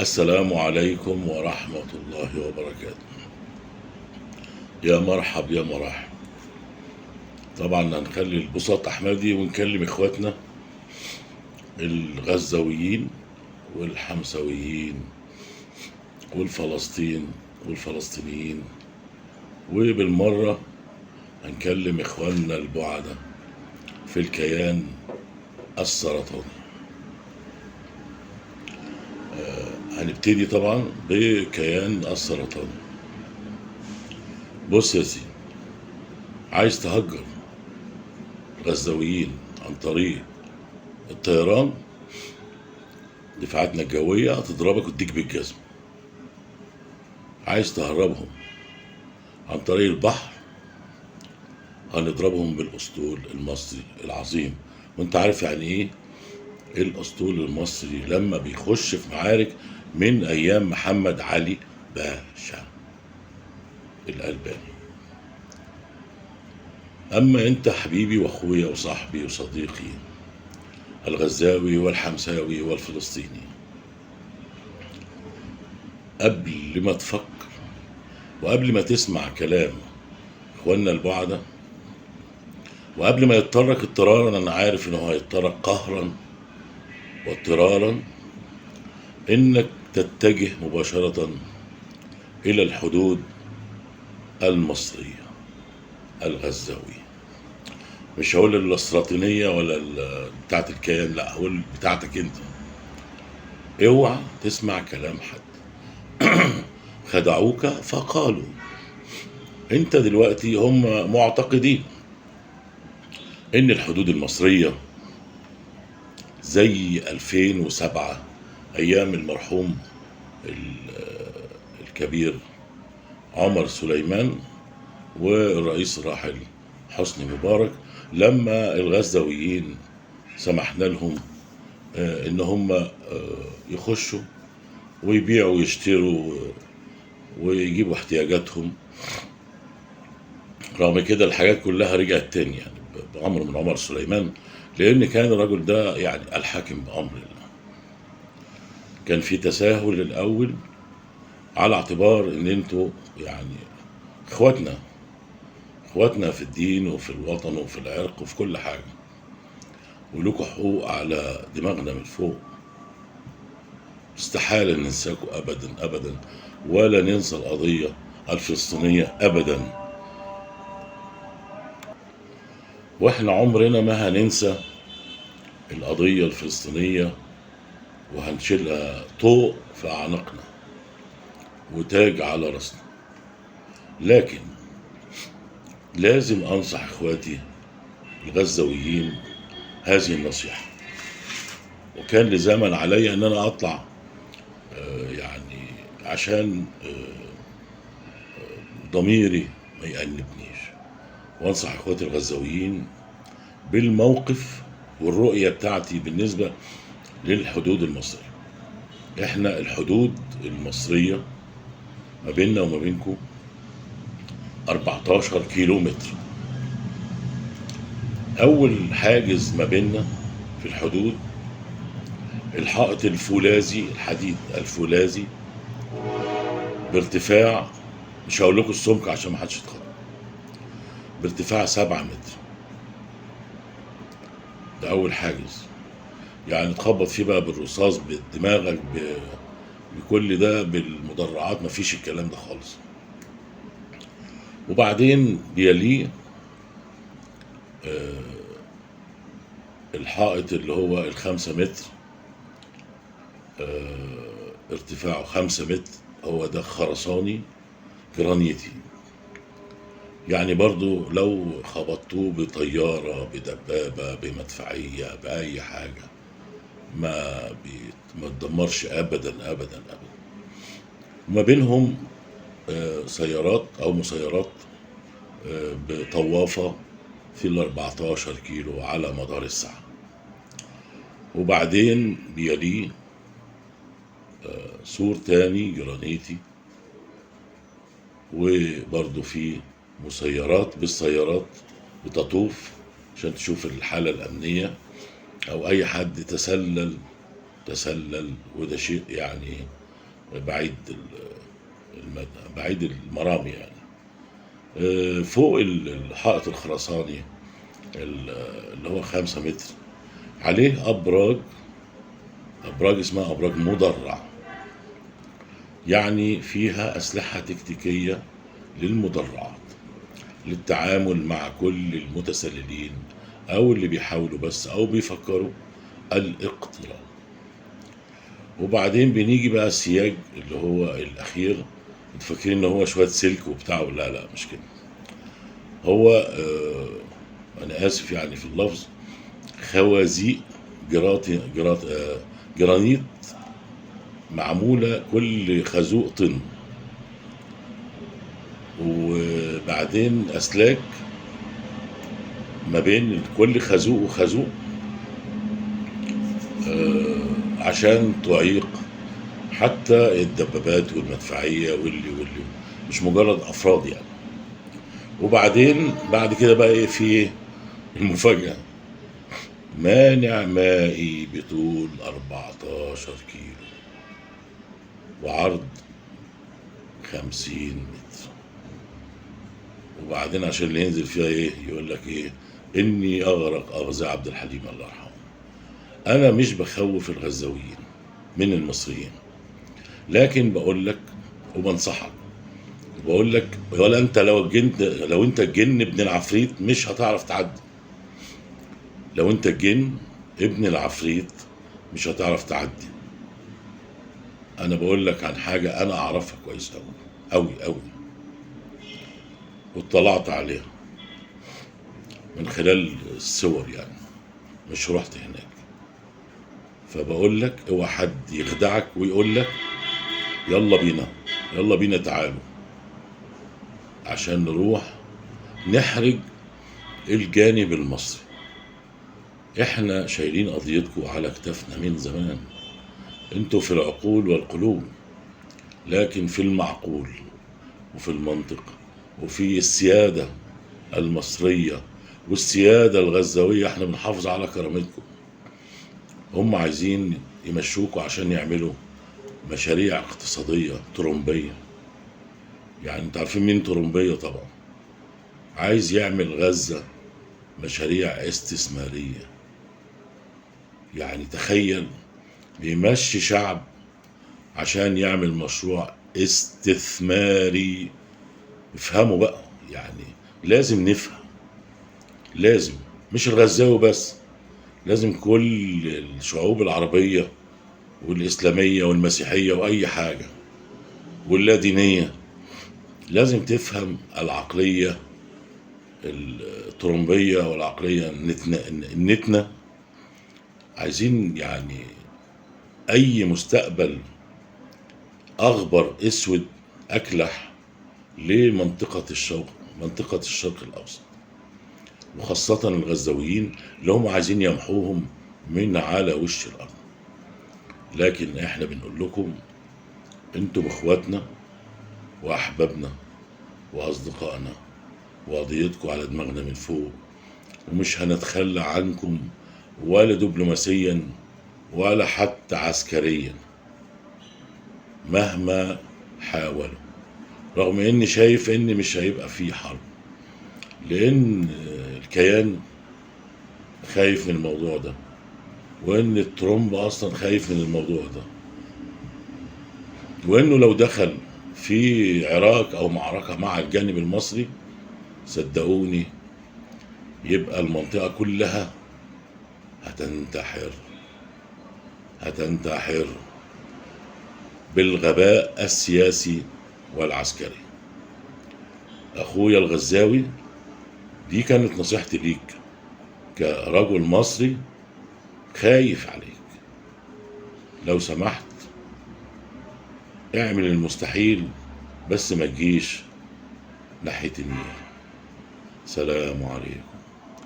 السلام عليكم ورحمة الله وبركاته. يا مرحب يا مراحب. طبعا هنخلي البساط أحمدي ونكلم إخواتنا الغزاويين والحمساويين والفلسطين والفلسطينيين، وبالمرة هنكلم إخواننا البعدة في الكيان السرطاني. هنبتدي طبعا بكيان السرطاني. بص يا سيدي، عايز تهجر الغزاويين عن طريق الطيران، دفاعاتنا الجوية هتضربك وتديك بالجزم. عايز تهربهم عن طريق البحر، هنضربهم بالأسطول المصري العظيم. وانت عارف يعني ايه الأسطول المصري لما بيخش في معارك من أيام محمد علي باشا الألباني. أما أنت حبيبي وأخويا وصاحبي وصديقي الغزاوي والحمساوي والفلسطيني، قبل ما تفكر وقبل ما تسمع كلام إخواننا البعدة وقبل ما يضطرك اضطرارا، أنا عارف إنه هيضطرك قهرا واضطرارا، إنك تتجه مباشرة إلى الحدود المصرية الغزاوية. مش هقول الأسرطينية ولا بتاعت الكيان، لا، هقول بتاعتك انت. اوعى تسمع كلام حد. خدعوك فقالوا. انت دلوقتي هم معتقدين ان الحدود المصرية زي 2007 ايام المرحوم الكبير عمر سليمان والرئيس الراحل حسني مبارك، لما الغزاويين سمحنا لهم ان هم يخشوا ويبيعوا ويشتروا ويجيبوا احتياجاتهم. رغم كده الحاجات كلها رجعت تاني يعني بأمر من عمر سليمان، لأن كان الرجل ده يعني الحاكم بأمر الله. كان في تساهل الأول على اعتبار ان انتوا يعني اخواتنا، اخواتنا في الدين وفي الوطن وفي العرق وفي كل حاجة، ولكم حقوق على دماغنا من فوق، استحالة ننساكم أبدا أبدا، ولا ننسى القضية الفلسطينية أبدا. واحنا عمرنا ما هننسى القضية الفلسطينية، وهنشيلها طوق في أعناقنا وتاج على راسنا. لكن لازم أنصح إخواتي الغزاويين هذه النصيحة، وكان لزاما علي أن أنا أطلع يعني عشان ضميري ما يأنبنيش، وأنصح إخواتي الغزاويين بالموقف والرؤية بتاعتي بالنسبة للحدود المصرية. إحنا الحدود المصرية ما بيننا وما بينكم 14 كيلو متر. أول حاجز ما بيننا في الحدود الحائط الفولاذي، الحديد الفولاذي بارتفاع، مش هقول لكم السمك عشان ما حدش يتخض، بارتفاع 7 متر. ده أول حاجز، يعني تخبط فيه بقى بالرصاص بدماغك بكل ده، بالمدرعات، مفيش الكلام ده خالص. وبعدين بيليه الحائط اللي هو 5 متر، ارتفاعه 5 متر، هو ده خرساني جرانيتي، يعني برضو لو خبطتوه بطيارة بدبابة بمدفعية بأي حاجة ما تدمرش أبدا أبدا أبدا. وما بينهم سيارات أو مسيرات بطوافة في 14 كيلو على مدار الساعة. وبعدين بيليه سور تاني جرانيتي، وبرضو في مسيرات بالسيارات بتطوف عشان تشوف الحالة الأمنية أو أي حد تسلل، وده شيء يعني بعيد المدى، بعيد المرام يعني. فوق الحائط الخرساني اللي هو 5 متر عليه أبراج، أبراج اسمها أبراج مدرع، يعني فيها أسلحة تكتيكية للمدرعات للتعامل مع كل المتسللين أو اللي بيحاولوا بس أو بيفكروا الاقتراب. وبعدين بنيجي بقى السياج اللي هو الأخير، انتوا فاكرين ان هو شوية سلك وبتاع؟ لا لا مش كده. هو أنا آسف يعني في اللفظ، خوازيق جرانيت معمولة كل خازوق طن، وبعدين أسلاك ما بين كل خازوق وخازوق عشان تعيق حتى الدبابات والمدفعية واللي مش مجرد أفراد يعني. وبعدين بعد كده بقى إيه في المفاجأة؟ مانع مائي بطول 14 كيلو وعرض 50 متر. وبعدين عشان اللي ينزل فيها ايه يقول لك ايه؟ اني اغرق اغزى عبد الحليم الله يرحمه. انا مش بخوف الغزاويين من المصريين، لكن بقول لك وبنصحك، بقول لك ولا انت لو جنت، لو انت الجن ابن العفريت مش هتعرف تعدي. لو انت الجن ابن العفريت مش هتعرف تعدي. انا بقول لك عن حاجة انا اعرفها كويس قوي قوي قوي، واطلعت عليها من خلال الصور يعني، مش رحت هناك. فبقول لك اوعى حد يخدعك ويقول لك يلا بينا يلا بينا تعالوا عشان نروح نحرج الجانب المصري. احنا شايلين قضيتكم على كتافنا من زمان، انتوا في العقول والقلوب، لكن في المعقول وفي المنطق وفي السيادة المصرية والسيادة الغزاوية احنا بنحافظ على كرامتكم. هم عايزين يمشوكوا عشان يعملوا مشاريع اقتصادية ترومبية. يعني انتوا عارفين مين ترومبية طبعا، عايز يعمل غزة مشاريع استثمارية. يعني تخيل بيمشي شعب عشان يعمل مشروع استثماري. افهموا بقى، يعني لازم نفهم، لازم، مش الغزاوي بس، لازم كل الشعوب العربية والإسلامية والمسيحية وأي حاجة واللادينية لازم تفهم العقلية الترومبية والعقلية النتنة. عايزين يعني أي مستقبل أغبر أسود أكلح لمنطقة الشرق، منطقة الشرق الأوسط، وخاصة الغزاويين اللي هم عايزين يمحوهم من على وش الأرض. لكن احنا بنقول لكم انتم اخواتنا واحبابنا واصدقائنا، وقضيتكم على دماغنا من فوق، ومش هنتخلى عنكم ولا دبلوماسيا ولا حتى عسكريا مهما حاولوا. رغم اني شايف ان مش هيبقى فيه حرب، لان الكيان خايف من الموضوع ده، وان ترامب اصلا خايف من الموضوع ده، وانه لو دخل في عراق او معركة مع الجانب المصري صدقوني يبقى المنطقة كلها هتنتحر، هتنتحر بالغباء السياسي والعسكري. اخويا الغزاوي، دي كانت نصيحتي ليك كرجل مصري خايف عليك. لو سمحت اعمل المستحيل بس ما تجيش ناحية النيل. سلام عليكم.